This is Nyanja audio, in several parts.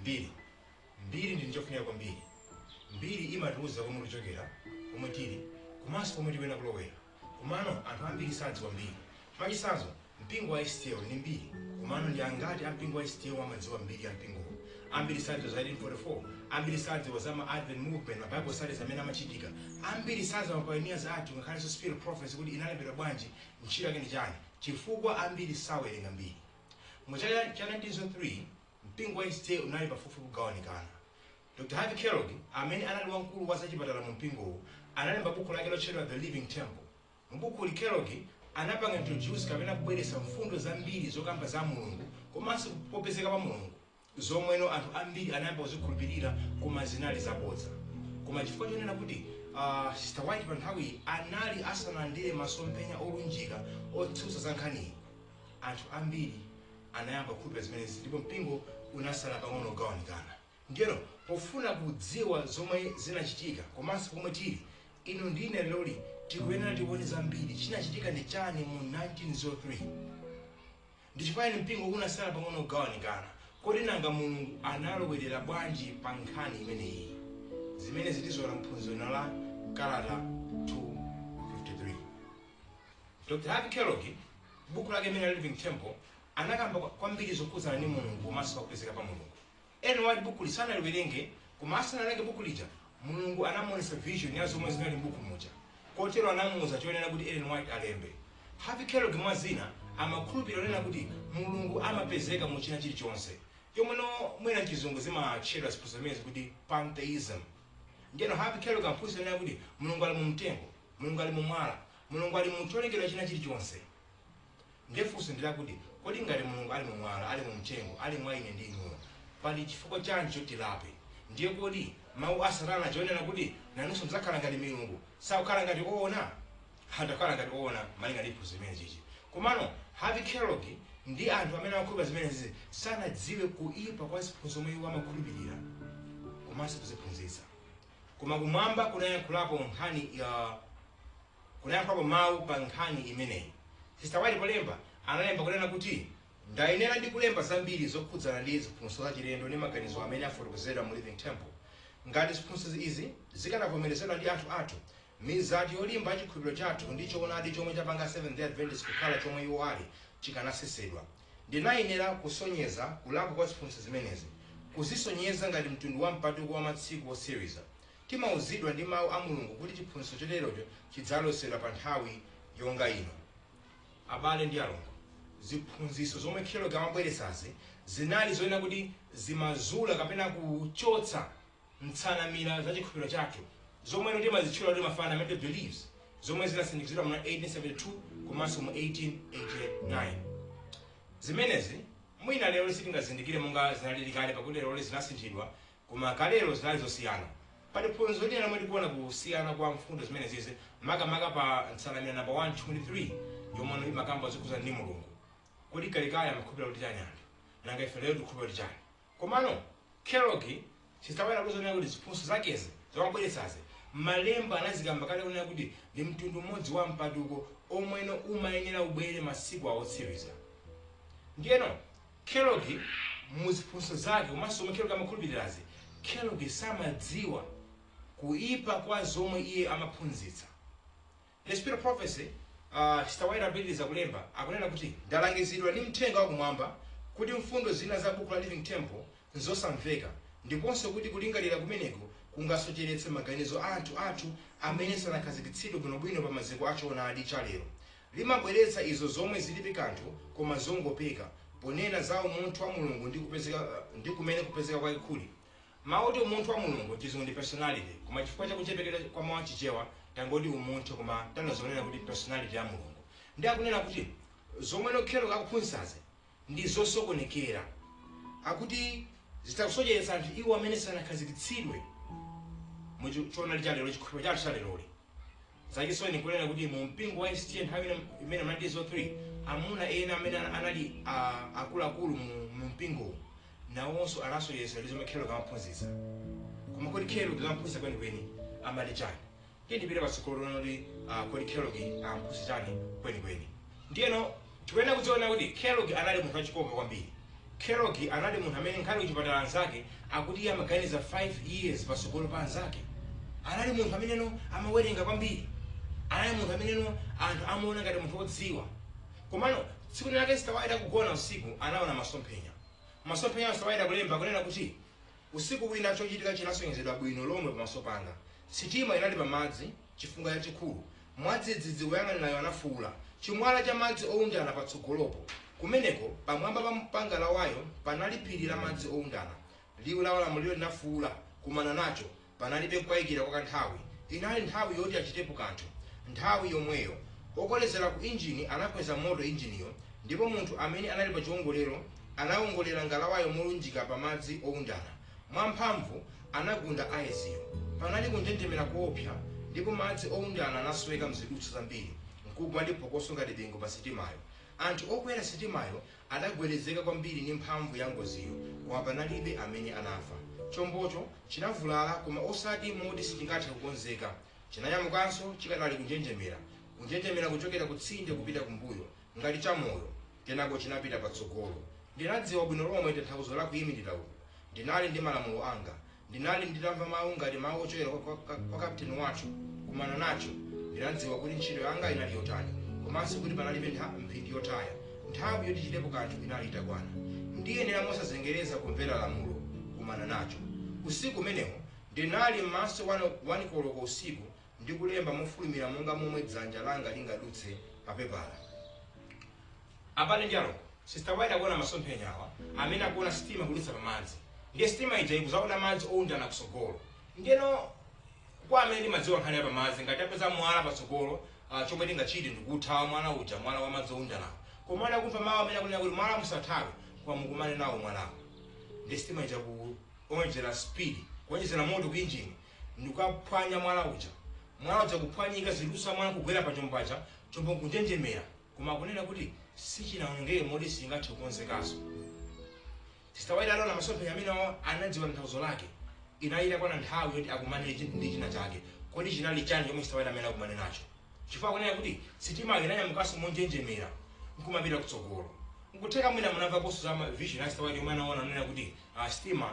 Mbiri, mbiri ndi chofunika kwambiri. Mbiri imatiwuza komwe tikuchokera, komwe tili, komanso komwe tikuyenera kulowera. Komano anthu ambiri sadziwa mbiri. Mwachitsanzo, mpingo wa SDA ndi mbiri, komano ndi angati ampingo wa SDA amadziwa mbiri ya mpingowo? Ambiri sadziwa za 1844, ambiri sadziwa za ma Advent Movement, ma Bible studies amene amachitika, ambiri sadziwa ma pioneers athu, ngakhalenso Spirit Prophecy kuti inalembedwa bwanji, ntchito yake ndi chani, chifukwa ambiri sawerenga mbiri. Mu chaka cha 1903 mpingo wa SDA unali pafupifupi kugawanikana. Dr Harvey Kellogg, amene anali wamkulu wa zachipatala mu mpingowu, analemba buku lake lotchedwa The Living Temple. Mu bukuli Kellogg anapanga introduce kapena kubweretsa mfundo zambiri zokamba za Mulungu komanso popezeka pa Mulungu, zomweno anthu ambiri anayamba kuzikhulupirira, koma zinali zabodza. Koma chifukwa chonena kuti Sister White pa nthawiyi anali asanalandire masomphenya olunjika otsutsa za nkhaniyi, anthu ambiri anayamba kukhulupirira zimenezi ndipo mpingo unasala pang'ono kugawanikana. Ndiyeno pofuna kudziwa zomwe zinachitika komanso pomwe tili, inu ndi ine leroli tikuyenera tione zambiri. Chinachitika ndi chani mu 1903? Ndi chifukwa chani mpingo unasala pang'ono kugawanikana? Kodi nanga Mulungu analowerera bwanji pa nkhani imeneyi? Zimene zitizoona mphunziro la kalata 253. Dr Harvey Kellogg, buku lake imene la Living Temple, anakamba kwambiri zokhudzana ndi Mulungu komanso pakupezeka pa Mulungu. Ellen White buku lisanaliwerenge, koma asanawerenge buku lija, Mulungu anamuonetsa vision ya zomwe zinali m'buku muja, kotero anamuwuza choyenera kuti Ellen White alembe. Harvey Kellogg, mwa zina, amakhulupirira kunena kuti Mulungu amapezeka mu china chilichonse, chomweno mwina mchizungu zimatchedwa ziphunzitso zimenezi kuti pantheism. Ndiyeno Harvey Kellogg amaphunzitsa kunena kuti Mulungu ali mu mtengo, Mulungu ali mu mwala, Mulungu ali mu cholengedwa china chilichonse. Ndiye funso ndi lakuti, kodi ngati Mulungu ali mu mwala, ali mu mtengo, ali mwa ine ndi inuyo, pali chifukwa chanji choti tilape? Ndiye kodi mawu a Satana chonena kuti nanunso mudzakhala ngati milungu sakukhala ngati oona? Atakhala ngati oona malinga ndi phunzitso limene chichi. Komano Harvey Kellogg ndi anthu amene amakhulupirira zimenezi sanadziwe kuipa kwa ziphunzitso zomwe iwo amakhulupirira komanso kuziphunzitsa. Koma kumwamba kunayankhulapo nkhani ya kunayankhulapo mawu pa nkhani imeneyi. Sister White polemba analemba kunena kuti, "Ndayenera ndi kulemba zambiri zokhudzana ndi ziphunzitso zachilendo ndi maganizo amene afotokozedwa mu Living Temple. Ngati ziphunzitso izi zikanavomerezedwa ndi anthu athu, mizati yolimba ya chikhulupiriro chathu ndi choonadi chomwe chapanga Seventh Day Adventist kukhala chomwe iwo ali chikanasesedwa. Ndinayenera kusonyeza kulakwa kwa ziphunzitso zimenezi, kuzisonyeza ngati mtundu wa mpatuko wa masiku otsiriza. Timauzidwa ndi mawu a Mulungu kuti chiphunzitso choterocho chidzalosedwa pa nthawi yonga ino." Abale ndi alongo, ziphunzitso zomwe Kellogg amabweretsazi zinali zoyenera kuti zimazula kapena kuchotsa mtsanamira za chikhulupiriro chathu, zomwe timazitchula kuti ma fundamental beliefs, zomwe zinasindikizidwa mu 1872 komanso mu 1889. Zimenezi mwina lero sitingazindikire monga zinalili kale, pakuti lero zinasinthidwa, koma kalero zinali zosiyana. Pali phunziro lina lomwe tikuona kusiyana kwa mfundo zimenezizi, makamaka pa ntsanamira namba 1, 2 ndi 3, yomwe imakamba zokhudzana ndi Mulungu. Kodi kalekale amakhulupirira kuti chani anthu? Nanga ife lero tikukhulupirira kuti chani? Komano Kellogg, Sister White akuzonena kuti ziphunzitso zakezi zomabweretsazi, malemba anazikamba kale kunena kuti ndi mtundu umodzi wa mpatuko omweno umayenera ubwere masiku awotsiriza. Ndiyeno Kellogg mu ziphunzitso zake komanso zomwe Kellogg amakhulupirirazi, Kellogg samadziwa kuipa kwa zomwe iye amaphunzitsa. The Spirit of Prophecy, Sister White apitiriza kulemba, akunena kuti, "Ndalangizidwa ndi mthenga wakumwamba kuti mfundo zina za buku la Living Temple nzosamveka, ndiponso kuti kulingalira kumeneku kungasocheretse maganizo a anthu athu amene sanakhazikitsidwe bwinobwino pa maziko a choonadi cha lero. Limabweretsa izo zomwe zilibe kanthu koma zongopeka, ponena za umunthu wa Mulungu ndi kupezeka ndi kumene kupezeka kwake kuli." Mawu oti umunthu wa Mulungu, Chizungu ndi personality, koma chifukwa chakuchepekera kwa mawu Achichewa tangoti umunthu, koma tanazonena kuti personality ya Mulungu. Ndi akunena kuti zomwe Kellogg akuphunzitsazi ndi zosokonekera, akuti zitakusocheretsa anthu iwo amene sanakhazikitsidwe mu choonadi cha lero, chikhulupiriro chathu cha leroli. Zachisoni kunena kuti mu mpingo wa SDA nthawi imene mu 1903, amuna ena amene anali akuluakulu mu mpingowu nawonso anasocheretsa ndi zomwe Kellogg amaphunzitsa. Koma kodi Kellogg amaphunzitsa kwenikweni amati chani? Tiye ndipite patsogolo tione kuti kodi Kellogg amaphunzitsa chani kwenikweni. Ndiyeno tikuyenera kudziona kuti Kellogg anali munthu wachikoka kwambiri. Kellogg anali munthu amene nkhale kuchipatala anzake akuti iye amaganiza 5 years patsogolo pa anzake. Anali munthu ameneno amawerenga kwambiri, anali munthu ameneno anthu amaona ngati munthu wodziwa. Komano tsiku lake Sister White akugona usiku anaona masomphenya. Masomphenya Sister White akulemba kunena kuti usiku wina chochitika chinasonyezedwa bwino lomwe pamaso panga. Sitima inali pamadzi, chifunga chachikulu. Mwadzidzidzi woyang'anirayo anafuwula, chimwala cha madzi owundana patsogolopo. Kumeneko pamwamba pa ngalawayo panali phiri la madzi owundana. Liwu la ulamuliro linafuwula, kumana nacho. Panalibe kukayikira kwa kanthawi. Inali nthawi yoti achitepo kanthu. Nthawi yomweyo okolezera ku injini anakweza moto injiniyo, ndipo munthu amene anali pa chiwongolero anawongolera ngalawayo molunjika pa madzi owundana. Mwamphamvu anagunda ayeziyo. Panali kunjenjemera koopsa, ndipo madzi owundana anasweka mzidutswa zambiri nkugwa ndi phokoso ngati bingu pa sitimayo. Anthu okwera sitimayo adagwedezeka kwambiri ndi mphamvu ya ngoziyo, koma panalibe amene anafa. Chombocho chinavulala, koma osati moti sichingathe kukonzeka. Chinanyamukanso chikadali kunjenjemera, kunjenjemera kuchokera kutsinde kupita kumbuyo ngati chamoyo. Kenako chinapita patsogolo. Ndinadziwa bwino lomwe tanthauzo la kuyimirira uku. Ndinali ndi malamulo anga. Ndinali nditamva mawu ngati mawu ochokera kwa kapteni wathu, kumana nacho. Ndinadziwa kuti ntchito yanga inali yotani, komanso kuti panalibe mphindi yotaya. Nthawi yoti chitepo kanthu inali itakwana. Ndiyenera mosazengereza kumvera lamulo, kumana nacho. Usiku umenewo ndinali m'maso 1 koloko usiku ndikulemba mofulumira monga momwe dzanja langa lingadutse papepala. Abale ndi alongo, Sister White akuona masomphenya awa amene akuona sitima kudutsa pamadzi, ndiye sitima ija ikuzaona madzi owundana kusogolo. Ndiyeno kwa amene timadziwa nkhani ya pamadzi, ngati apeza mwala patsogolo, chomwe tingachite ndikuthawa mwala uja, mwala wa madzi owundanawo. Koma adakumva mawu amene akunena kuti mwala musathawe, koma mukumane nawo mwalawo. Ndi sitima ija kuonjezera speed, kuonjezera moto ku injini, ndikukaphwanya mwala uja. Mwala uja kuphwanyika, zidutswa mwala kugwera pa chombo paja, chombo nkunjenjemera, koma akunena kuti sichinawonongeke moti singathe kukonzekanso. Sister White adaona masomphenya amenewo, anadziwa tanthauzo lake. Inali itakwana nthawi yoti akumane ndi china chake. Kodi chinali chani chomwe Sister White amene akumane nacho? Chifukwa akunena kuti sitimayo inanyamukanso monjenjemera nkumapita kutsogolo. Nkutheka mwina munamvaponso za vision ya Sister White yomwe anaona, anena kuti sitima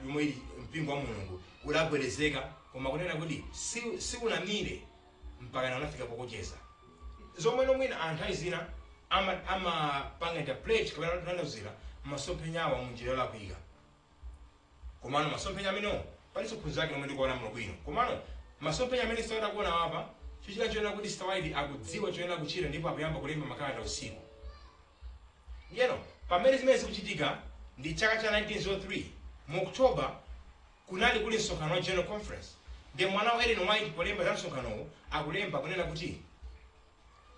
yomwe ili mpingo wa Mulungu udagwedezeka, koma kunena kuti siunamire mpaka unafika pokocheza. Zomwe nomwina anthu ayi zina amapanga interpret kapena kutanthauzira masomphenya awa munjira yolakwika. Komano masomphenya amenewo palinso phunziro lake lomwe ndikuona muno bwino. Komano masomphenya amene Sister White akuona apa, chochita choyenera kuti Sister White akudziwa choyenera kuchita, ndipo akuyamba kulemba makalata usiku. Ndiyeno pamene zimene zikuchitika ndi chaka cha 1903 mu October, kunali kuli msonkhano wa General Conference. Ndiye mwana wa Ellen White polemba za msonkhanowo akulemba kunena kuti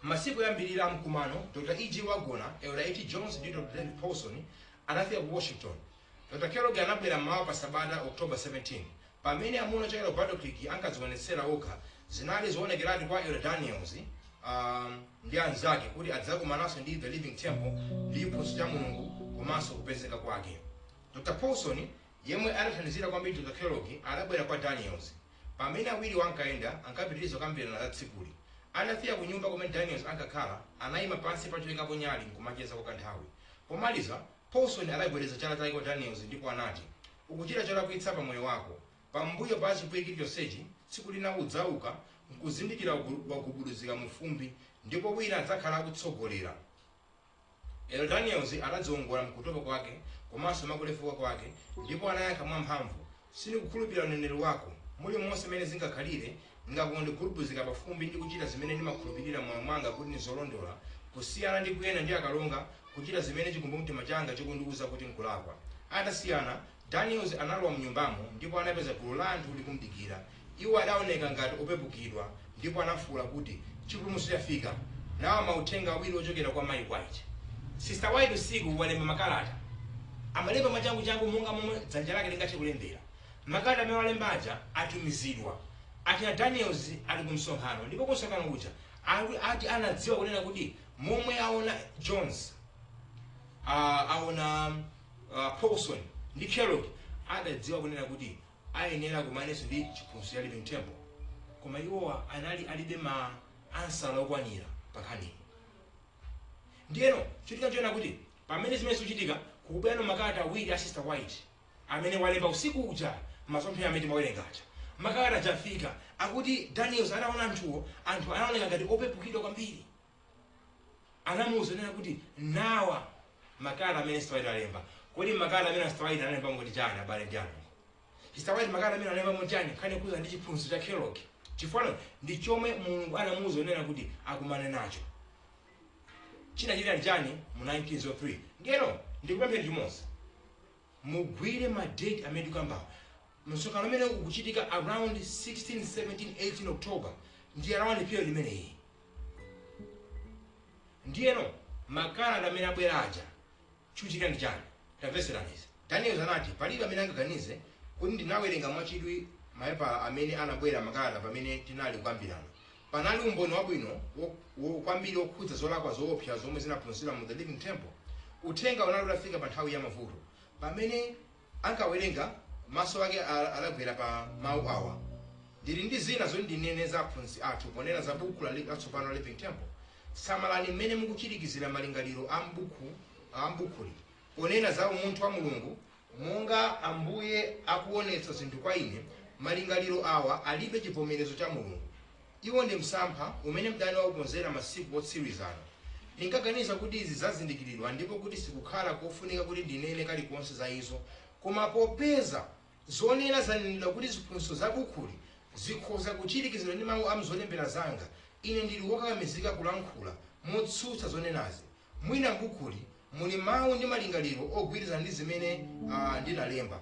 masiku oyambirira a mkumano, Dr. E. G. Waggoner, Elder A. T. Jones ndi Dr. David Paulson anafika ku Washington. Dr. Kellogg anabwera mmawa pa Sabata, October 17. Pamene amuna ochokera ku Battle Creek ankadzionetsera okha, zinali zoonekeratu kwa Elder Daniels ndi anzake kuti adzakumananso ndi The Living Temple ndi chiphunzitso cha Mulungu komanso kupezeka kwake. Dr. Paulson, yemwe anathandizira kwambiri Dr. Kellogg, adabwera kwa Daniels. Pamene awiriwo ankayenda, ankapitiriza kukambirana za tsikuli. Atafika ku nyumba kumene Daniels ankakhala, anayima pansi pa choyikapo nyali nkumacheza kwa kanthawi. Pomaliza, Paulson adagwedeza chala chake kwa Daniels ndipo anati, ukuchita cholakwitsa pa moyo wako. Pambuyo pa chipwirikiti chonsechi, tsiku lina udzauka nkuzindikira wagubuduzika mu fumbi, ndipo wina adzakhala akutsogolera. Elder Daniels adadziwongola mkutopa kwake komanso mwakulefuka kwake, ndipo anayankha mwamphamvu, sindikukhulupirira uneneri wako. Mulimonse mmene zingakhalire, ndingakonde kugubuduzika pa fumbi ndi kuchita zimene ndimakhulupirira moyo mwanga kuti ndizolondola, kusiyana ndi kuyenda ndi akalonga kuchita zimene chikumbumtima changa chikundiwuza kuti nkulakwa. Atasiyana, Daniels analowa mnyumbamo ndipo anapeza gulu la anthu likumdikira. Iwo adaoneka ngati opepukidwa ndipo anafuwula kuti, chipulumutso chafika! Nawa mauthenga awiri ochokera kwa Mayi White. Sister White usiku walemba makalata. Amalemba mwachanguchangu monga momwe dzanja lake lingathe kulembera. Makalata amene walemba aja atumizidwa. Achina Daniels ali ku msonkhano, ndipo ku msonkhano kuja ati anadziwa kunena kuti momwe aona Jones, aona Paulson ndi Kellogg, adadziwa kunena kuti ayenera kumanenso ndi chiphunzitso cha Living Temple, koma iwowa anali alibe ma ansala okwanira pa nkhaniyi. Ndiyeno chochitika choyena kuti pamene zimene zikuchitika Kukubwera makalata awiri a Sister White amene walemba usiku uja, masomphenya amene timawerengacha. Makalata achafika, akuti Daniels anaona anthuwo, anthu anaoneka ngati opepukidwa kwambiri. Anamuwuza nena kuti nawa makalata amene Sister White alemba. Kodi makalata amene Sister White analemba ngoti chani, abale ndi alongo? Sister White makalata amene analemba ngoti chani? Nkhani yokhudza ndi chiphunzitso cha Kellogg, chifukwa ndi chomwe Mulungu anamuwuza nena kuti akumane nacho. Chinachitika ndi chani mu 1903? Ndiyeno ndikupempheni chimodzi, mugwire ma date amene tikukambawo. Msonkhano umene ukuchitika around 16, 17, 18 October, ndi around period imeneyi. Ndiyeno makalata amene abwera aja, chikuchitika ndi chani? Tamveserani izi. Daniels anati, "Palibe amene angaganize kuti ndinawerenga mwachidwi mapepala amene anabwera makalata pamene tinali kukambirana. Panali umboni wabwino kwambiri wokhudza zolakwa zoopsa zomwe zinaphunzitsidwa mu The Living Temple. Uthenga unali utafika pa nthawi ya mavuto." Pamene ankawerenga, maso ake adagwera pa mawu awa: "Ndili ndi zina zoti ndinene za aphunzitsi athu ponena za buku latsopano la Living Temple. Samalani mmene mukuchirikizira malingaliro a m'bukhuli ponena za umunthu wa Mulungu. Monga Ambuye akuonetsa zinthu kwa ine, malingaliro awa alibe chivomerezo cha Mulungu. Iwo ndi msampha umene mdani wakukonzera masiku otsirizano. Ndinkaganiza kuti izi zazindikiridwa ndipo kuti sikukhala kofunika kuti ndinene kalikonse za izo, koma popeza zonena zanenedwa kuti ziphunzitso za bukhuli zikhoza kuchirikizidwa ndi mawu a mzolembera zanga, ine ndili wokakamizika kulankhula motsutsa zonenazi. Mwina m'bukhuli muli mawu ndi malingaliro ogwirizana ndi zimene ndinalemba,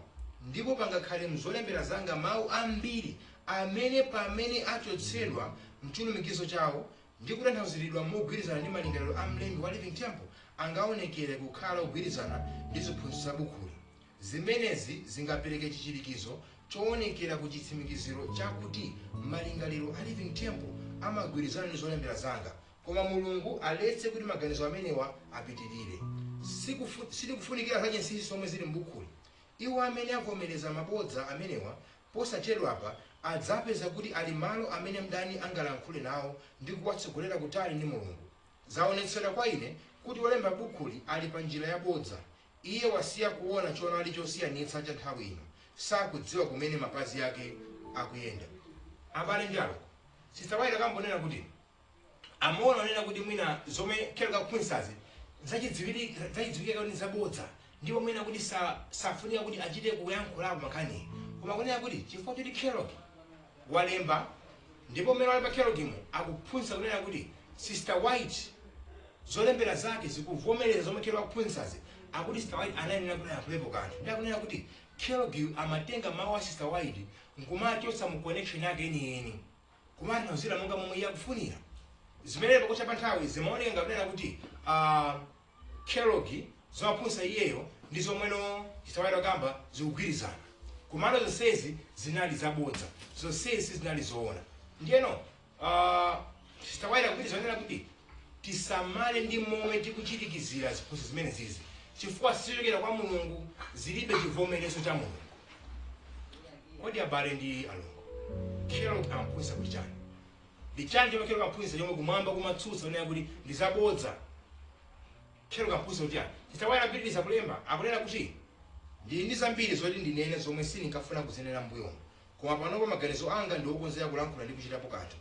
ndipo pangakhale mzolembera zanga mawu ambiri amene pamene achotsedwa mchilumikizo chawo ndi kutanthauziridwa mogwirizana ndi malingaliro a mlembi wa Living Temple angaonekere kukhala ogwirizana ndi ziphunzitso za bukhuli. Zimenezi zingapereke chichirikizo choonekera ku chitsimikiziro chakuti malingaliro a Living Temple amagwirizana ndi zolembera zanga. Koma Mulungu aletse kuti maganizo amenewa apitirire. Sitikufunikira zachinsinsi zomwe zili m'bukhuli. Iwo amene avomereza mabodza amenewa posachedwapa adzapeza kuti ali malo amene mdani angalankhule nawo ndi kuwatsogolera kutali ndi Mulungu. Zaonetsedwa kwa ine kuti wolemba bukhuli ali pa njira yabodza. Iye wasiya kuona choonadi chosiyanitsa cha nthawi ino. Sakudziwa kumene mapazi ake akuyenda." Abale ndi alongo, Sister White akambonena kuti amaona onena kuti mwina zomwe Kellogg akuphunzitsazi zachidziwikira kuti zabodza, ndipo mwina kuti safunika kuti achite kuyankhulapo makhaniyi, koma kunena kuti chifukwa choti Kellogg walemba, ndipo mmene walemba Kelloggimo akuphunzitsa kunena kuti Sister White zolembera zake zikuvomereza zomwe Kellogg akuphunzitsazi, akuti Sister White anayenera kuti ayankhulepo kanthu. Ndi akunena kuti Kellogg amatenga mawu a Sister White nkumachotsa mu connection yake yeniyeni, kumatanthauzira monga momwe iye akufunira, zimene pakutha pa nthawi zimaoneka ngakunena kuti Kellogg zomaphunzitsa iyeyo ndi zomweno Sister White akamba zikugwirizana. Komano zonsezi zinali zabodza, zonsezi zinali zoona. Ndiyeno Sister White akupitiriza kunena kuti tisamale ndi momwe tikuchirikizira ziphunzitso zimene zizi, chifukwa sizichokera kwa Mulungu, zilibe chivomerezo cha Mulungu. Kodi abale ndi alongo, Kellogg amaphunzitsa kuti chani? Ndi chani chomwe Kellogg amaphunzitsa chomwe kumwamba kumatsutsa kunena kuti ndi zabodza? Kellogg amaphunzitsa kuti chani? Sister White apitiriza kulemba, akunena kuti, "Ndili ndi zambiri zoti ndinene zomwe sindinkafuna kuzinena m'mbuyomu, koma panopo maganizo anga ndi okonzeka kulankhula ndi kuchitapo kanthu.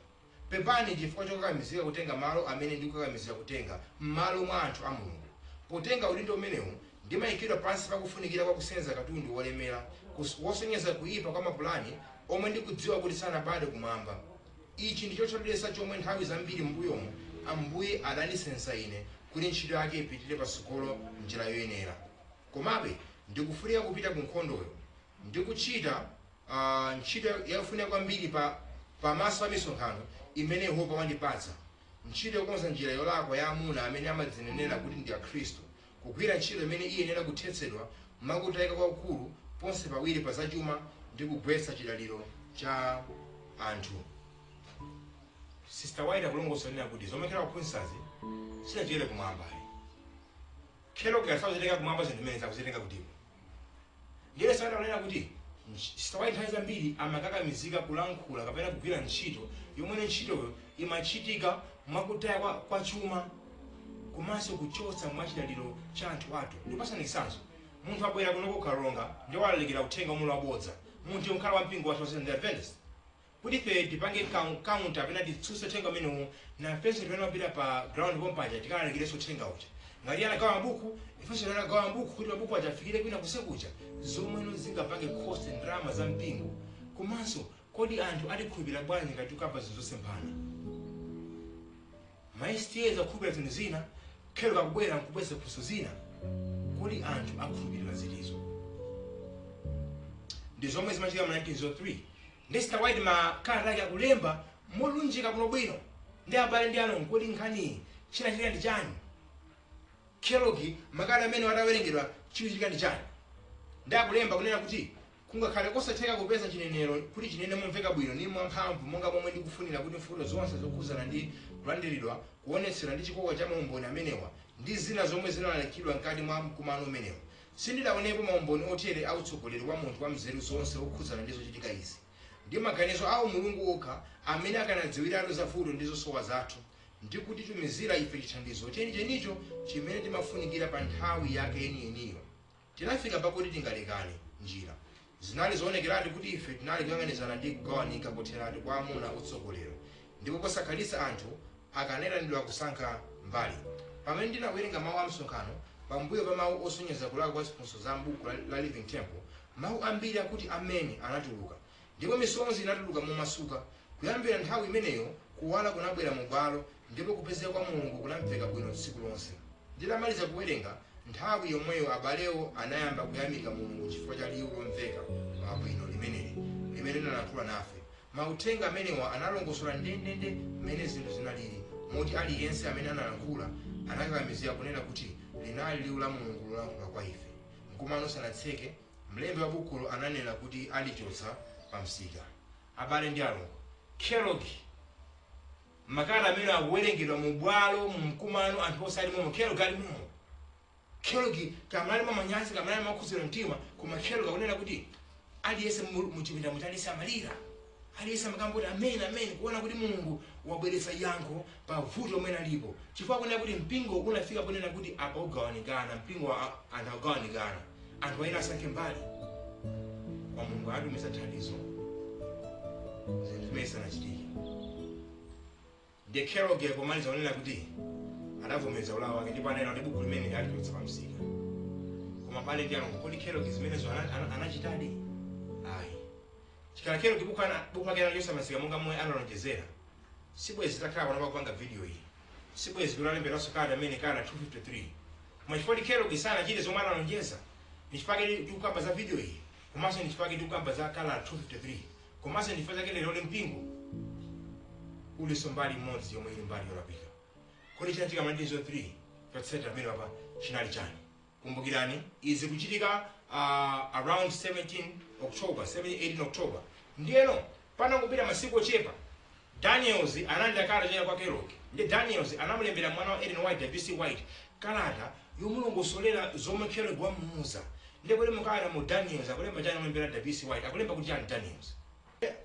Pepani chifukwa chokakamizika kutenga malo amene ndikukakamizika kutenga m'malo mwa anthu a Mulungu. Potenga udindo umenewu, ndimayikidwa pansi pakufunikira kwa kusenza katundu wolemera wosonyeza kuipa kwa mapulani omwe ndikudziwa kuti sanabadwe kumwamba. Ichi ndi chothodwetsa chomwe nthawi zambiri m'mbuyomu Ambuye adandisenza ine kuti ntchito yake ipitirire patsogolo m'njira yoyenera. Komabe ndikufunika kupita ku nkhondoyo ndi kuchita ntchito yofunika kwambiri pamaso pa misonkhano imene Yehova wandipatsa, ntchito yokonza njira yolakwa ya amuna amene amadzinenera kuti ndi Akhristu, kugwira ntchito imene iyenera kuthetsedwa mwakutayika kwakukulu ponse pawiri pa zachuma ndi kugwetsa chidaliro cha anthu." Sister White akulongosola nena kuti zomwe Kellogg akuphunzitsazi sinachokere kumwamba. Kellogg asazitenga kumwamba zinthu zimene zakuzitenga kutiko. Ndiye Sister White akunena kuti Sister White nthawi zambiri amakakamizika kulankhula kapena kugwira ntchito yomwe ntchitoyo imachitika mwakutaya kwa chuma komanso kuchotsa mwachidaliro cha anthu athu. Ndipasani chitsanzo. Munthu abwera kuno kukalonga ndi walalikira uthenga omwe wabodza, munthu yomkhala wa mpingo wa Seventh Adventist, kuti ife tipange counter kapena titsutse uthenga umenewu, nafenso tipena kupita pa ground pompaja tikalalikirenso uthenga uja. Ngati anagawa mabuku, ifenso tinagawa mabuku kuti mabuku aja afikire kwina kusekucha, zomweno zingapange cost ndalama za mpingo. Komanso kodi anthu atikhulupirira bwanji ngati tikamba zinthu zosemphana? Ma SDA akhulupirira zinthu zina, Kellogg akubwera nkubweza funso zina. Kodi anthu akhulupirira zitizo? Ndi zomwe zimachitika mu 1903. Ndi Sister White makalata ake akulemba molunjika bwinobwino ndi abale ndi alongo. Kodi nkhaniyi chinachitika ndi chani? Kellogg makalata amene atawerengedwa, chikuchitika ndi chani? Ndi akulemba kunena kuti kungakhale kosatheka kupeza chinenero kuti chinene momveka bwino ndi mwamphamvu monga momwe ndikufunira kuti mfundo zonse zokhuzana ndi kulandiridwa, kuonetsera ndi chikoka cha maumboni amenewa ndi zina zomwe zinalalikidwa mkati mwa mkumano umenewu. Sindidaonepo maumboni otere a utsogoleri wa munthu wa mzeru zonse okhudzana ndi zochitika izi. Ndi maganizo awo Mulungu okha amene akanadziwiratu za vuto ndi zosowa zathu ndi kutitumizira ife chithandizo chenichenicho chimene timafunikira pa nthawi yake yeniyeniyo. Tinafika pakuti tingalekane njira. Zinali zoonekeratu kuti ife tinali kuyang'anizana ndi kugawanika kotheratu kwa amuna otsogolera, ndipo posakhalitsa anthu akanayitanidwa kusankha mbali. Pamene ndinawerenga mawu a msonkhano pambuyo pa mawu osonyeza kulakwa kwa ziphunzitso za m'buku la Living Temple, mawu ambiri akuti ameni anatuluka, ndipo misonzi inatuluka momasuka. Kuyambira nthawi imeneyo kuwala kunabwera mu bwalo, ndipo kupezeka kwa Mulungu kunamveka bwino tsiku lonse. Nditamaliza kuwerenga, nthawi yomweyo abalewo anayamba kuyamika Mulungu chifukwa cha liwu lomveka bwino limeneli limene linalankhula nafe. Mauthenga amenewa analongosola ndendende mmene zinthu zinalili, moti aliyense amene analankhula anakakamizika kunena kuti linali liwu la Mulungu lolankhula kwa ife. Mkumano usanatseke, mlembi wa bukulo ananena kuti alichotsa pa msika. Abale ndi alongo, Kellogg makalata amene akuwerengedwa mu bwalo mu mkumano, anthu osali momo, Kellogg ali momo. Kellogg kamanali mwa manyazi, kamanali mwakhudzidwa mtima, koma Kellogg akunena kuti aliyense muchipinda muti aliyense amalira, aliyense amakamba kuti amen, amen, kuona kuti Mulungu wabweretsa yankho pa vuto lomwe alipo, chifukwa kunena kuti mpingo unafika ponena kuti apa ugawanikana mpingo, anthu akugawanikana, anthu aina asankhe mbali. Kwa Mulungu anatumiza thandizo zinthu zimene zisanachitike. Ndiye Kellogg pomaliza kunena kuti adavomereza ulawa wake ndipo ananena kuti buku limene alichotsa pa msika. Koma abale ndi alongo, kodi Kellogg zimenezo anachitadi? Ayi. Chikhala Kellogg buku lake anachotsa masika monga momwe analonjezera, sibwezi zitakhala pano pakupanga video iyi, sibwezi kulalemberanso kalata amene kalata 253. Koma chifukwa kuti Kellogg sanachite zomwe analonjeza, ndi chifukwa chake tikukamba za video iyi, komanso ndi chifukwa chake tikukamba za kalata 253, komanso ndi chifukwa chake lero mpingo ulinso mbali imodzi yomwe ili mbali yolakwika. Kodi chinachitika ma 1903 chotsatira pamene papa chinali chani? Kumbukirani, izi kuchitika around 17 October, 17 18 October. Ndiyeno panangopita masiku ochepa, Daniels analandira kalata yochokera kwa Kellogg. Ndi Daniels anamulembera mwana wa Ellen White, W.C. White, kalata yomulongosolera zomwe Kellogg wamuuza. Ndiye kodi mukalata mu Daniels akulemba chani? Amulembera W.C. White, akulemba kuti chani Daniels?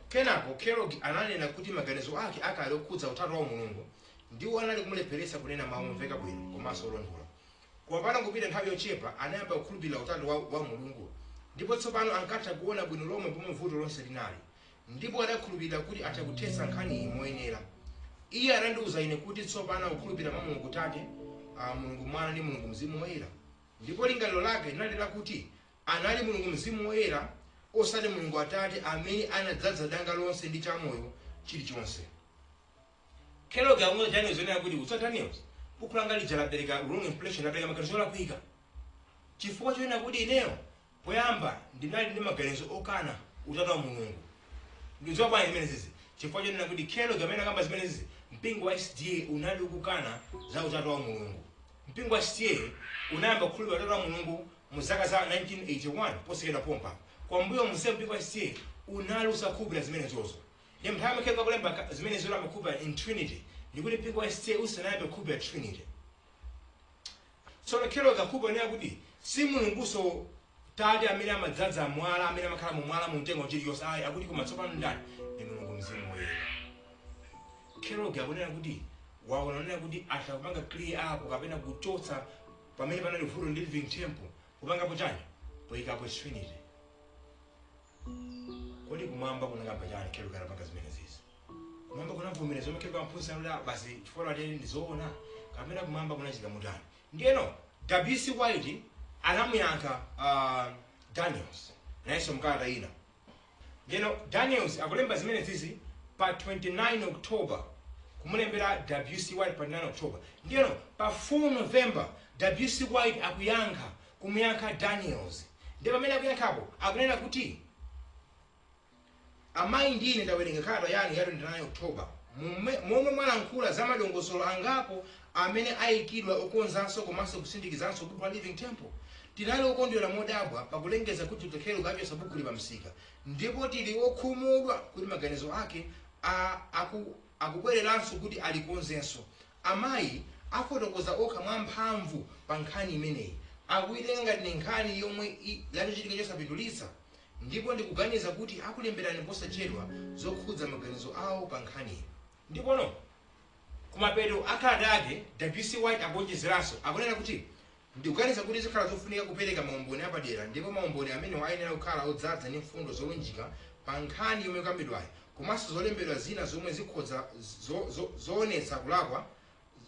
Kenako Kellogg ananena kuti maganizo ake akale okhudza utatu wa Mulungu ndiwo anali kumulepheretsa kunena mawu omveka bwino komanso olondola. Koma patangopita nthawi yochepa anayamba kukhulupirira utatu wa Mulungu, ndipo tsopano ankatha kuona bwino lomwe pomwe vuto lonse linali, ndipo adakhulupirira kuti atha kuthetsa nkhaniyi moyenera. Iye anandiuza ine kuti tsopano akukhulupirira mwa Mulungu Tate, Mulungu Mwana ndi Mulungu Mzimu Woyera. Ndipo lingaliro lake linali lakuti anali Mulungu Mzimu Woyera, osati Mulungu Atate, amene anadzaza danga lonse ndi chamoyo chilichonse. Kellogg akumuuza Daniels onena kuti, "Utsa Daniels, buku langa lija lapereka wrong impression, lapereka maganizo olakwika, chifukwa chonena kuti ineyo poyamba ndinali ndi maganizo okana utatu wa Mulungu." Ndidziwa bwanji zimenezi? Chifukwa chonena kuti Kellogg amene akamba zimenezi, mpingo wa SDA unali ukukana za utatu wa Mulungu. Mpingo wa SDA unayamba kukhulupirira utatu wa Mulungu mu zaka za 1981 posachedwa pompa. Kwambuyo munse mpingo wa SDA unali usakhulupirira zimenezozo. Ndiye nthawi imene Kellogg akulemba zimenezo amakhulupirira in Trinity, ndikuti mpingo wa SDA usanayambe kukhulupirira Trinity. Tsono Kellogg akhulupirira kuti si Mulunguso Tate amene amadzaza mwala, amene amakhala mu mwala, mu mtengo, chilichonse, ayi. Akuti koma tsopano ndani? Ndi Mulungu Mzimu Woyera. Kellogg akunena kuti waona kunena kuti atha kupanga clear up kapena kuchotsa pamene panali vuto ndi Living Temple, kupangapo chani? Poyikapo Trinity. Kodi kumwamba kunakamba chani Kellogg atapanga zimene zizi? Kumwamba kunavomereza zomwe Kellogg amaphunzitsa kuti basi chifukwa atene ndi zoona, kapena kumwamba kunachita mutani? Ndiyeno W.C. White anamuyankha Daniels nayenso mkalata ina. Ndiyeno Daniels akulemba zimene zizi pa 29 October, kumulembera W.C. White pa 29 October. Ndiyeno pa 4 November W.C. White akuyankha, kumuyankha Daniels. Ndiye pamene akuyankhapo akunena kuti, amayi ndi ine ndawerenga kalata yanu ya 29 October momwe mwalankhula za madongosolo angapo amene ayikidwa okonzanso komanso kusindikizanso buku la Living Temple. Tinali okondwera modabwa pakulengeza kuti Dr. Kellogg achotsa bukuli pa msika, ndipo tili okhumudwa kuti maganizo ake akubwereranso kuti alikonzenso. Amayi afotokoza okha mwamphamvu pa nkhani imeneyi, akuyitenga ngati ni nkhani yomwe yachochitika chosapindulitsa, ndipo ndikuganiza kuti akulemberani posachedwa zokhudza maganizo awo pa nkhaniyi. Ndipono kumapeto akalata ake W.C. White akuonjezeranso, akunena kuti, ndikuganiza kuti zikhala zofunika kupereka maumboni apadera, ndipo maumboni amenewo ayenera kukhala odzaza ndi mfundo zolunjika pa nkhani yomwe ikambidwayo, komanso zolembedwa zina zomwe zikhoza zoonetsa kulakwa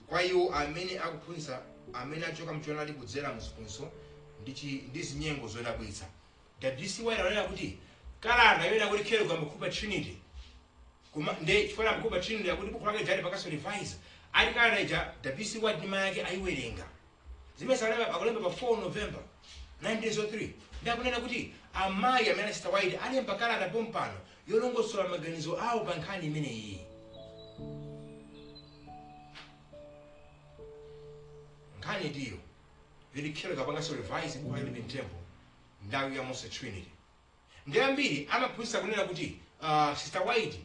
kwa iwo amene akuphunzitsa amene achoka mchoonadi kudzera mu ziphunzitso ndi zinyengo zodabwitsa. W.C. White akunena kuti kalata yoyena kuti Kellogg amakhulupirira Trinity, koma nde chifukwa amakhulupirira Trinity akuti buku lake lijali pakaso revise ali kalata ija W.C. White ndi mayi ake ayiwerenga. Zimene akulemba pa 4 November 1903, ndi akunena kuti amayi amene Sister White alemba kalata pompano yolongosola maganizo awo pa nkhani imeneyi. Nkhani itiyo yoti Kellogg apanganso revise buku la Living Temple ndawi ya Mose Trinity. Ndi ambiri amaphunzitsa kunena kuti Sister White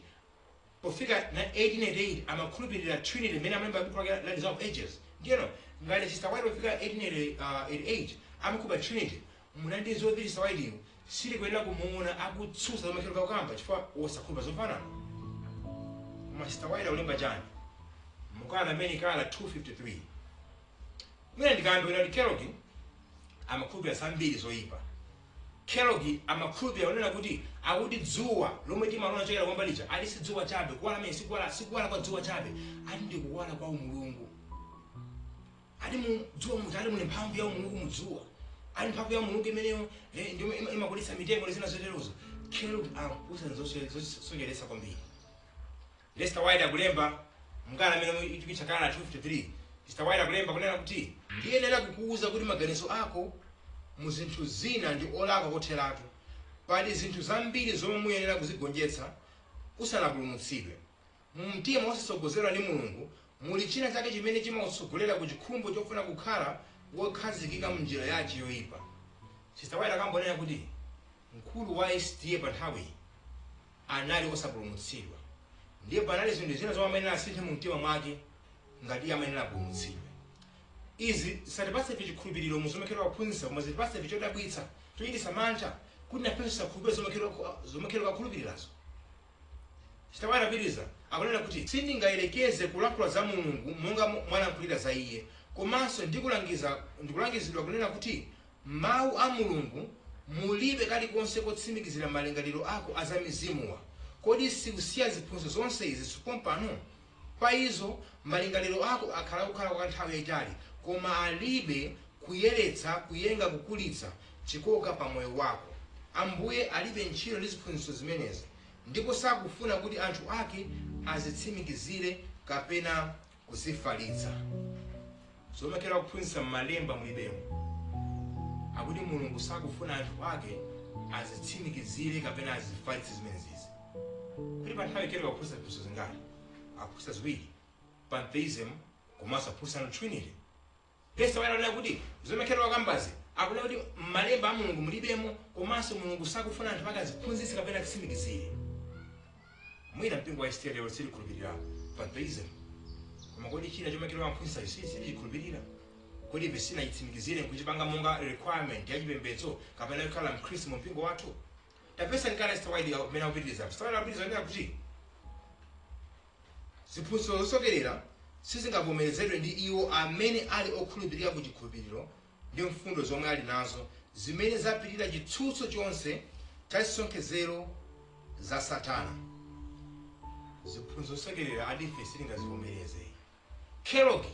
pofika na 1888 amakhulupirira Trinity imene amalemba buku lake la Desire of Ages. Ndiyeno ngati Sister White pofika 1888 amakhulupirira Trinity, mu 1903 Sister White iyo sitikuyenera kumuona akutsutsa zomwe Kellogg akukamba chifukwa wosakhulupirira zofanana. Koma Sister White akulemba chani mukalata amene kalata 253? Mwina ndikambe kuti Kellogg amakhulupirira zambiri zoyipa. Kellogg amakhulupirira kunena kuti akuti dzuwa lomwe timaliona chokera kumwamba lija ali si dzuwa chabe, kuwala amene sikuwala kwa dzuwa chabe, ati ndi kuwala kwa umulungu. Ati mu dzuwa muja ati muli mphamvu ya umulungu mu dzuwa, ali mphamvu ya umulungu imeneyo ndiyo imakulitsa mitengo ndi zina zoterozo. Kellogg amaphunzitsa zosocheretsa kwambiri. Lester White akulemba mkalata amene ikuitcha kalata 253. Sister White akulemba kunena kuti, ndiyenera kukuwuza kuti maganizo ako mu zinthu zina ndi olakwa kotheratu. Pali zinthu zambiri zomwe muyenera kuzigonjetsa usanapulumutsidwe. Mu mtima wosatsogozedwa ndi Mulungu muli china chake chimene chimakutsogolera ku chikhumbo chofuna kukhala wokhazikika mnjira yache yoyipa. Sister White akambonena kuti mkulu wa SDA pa nthawiyi anali osapulumutsidwa, ndiye panali zinthu zina zomwe amayenera asinthe mu mtima mwake ngati iye amayenera apulumutsidwe. Izi zisatipatse ife chikhulupiriro mu zomwe Kellogg akuphunzitsa, koma zitipatse ife chodabwitsa chochititsa mantha kuti nafenso tisakhulupirire zomwe Kellogg akukhulupirirazo. Sister White apitiriza akunena kuti, sindingayerekeze kulankhula za Mulungu monga mwalankhulira za iye, komanso ndikulangizidwa kunena kuti mawu a Mulungu mulibe kalikonse kotsimikizira malingaliro ako a za mizimuwa. Kodi sikusiya ziphunzitso zonse izi pompano? Pa izo malingaliro ako akhala akukhala kwa nthawi yayitali, koma alibe kuyeretsa, kuyenga, kukulitsa chikoka pa moyo wako. Ambuye alibe ntchito ndi ziphunzitso zimenezi, ndipo sakufuna kuti anthu ake azitsimikizire kapena kuzifalitsa. Zomwe Kellogg akuphunzitsa m'malemba mulibemo. Akuti Mulungu sakufuna anthu ake azitsimikizire kapena azifalitse zimenezizi. Kuti pa nthawi Kellogg akuphunzitsa ziphunzitso zingati? Akuphunzitsa ziwiri, pantheism komanso akuphunzitsa Trinity. Pastor White akunena kuti zomwe Kellogg akambazi akunena kuti m'malemba a Mulungu mulibemo, komanso Mulungu sakufuna anthu ake aziphunzitse kapena azitsimikizire. Mwina mpingo wa SDA lero sitikhulupirira pantheism, koma kodi china chomwe Kellogg amaphunzitsa sitichikhulupirira? Kodi ife sitinachitsimikizire nkuchipanga monga requirement ya chipembedzo kapena kukhala mkhristu mu mpingo wathu? Tapeza nkana Sister White amene akupitiriza. Sister White akupitiriza kunena kuti ziphunzitso zosokerera sizingavomerezedwe ndi iwo amene ali okhulupirika ku chikhulupiriro ndi mfundo zomwe ali nazo, zimene zapirira chitsutso chonse cha zisonkhezero za Satana. Ziphunzitso zosokerera adife sitingazivomereze. Kellogg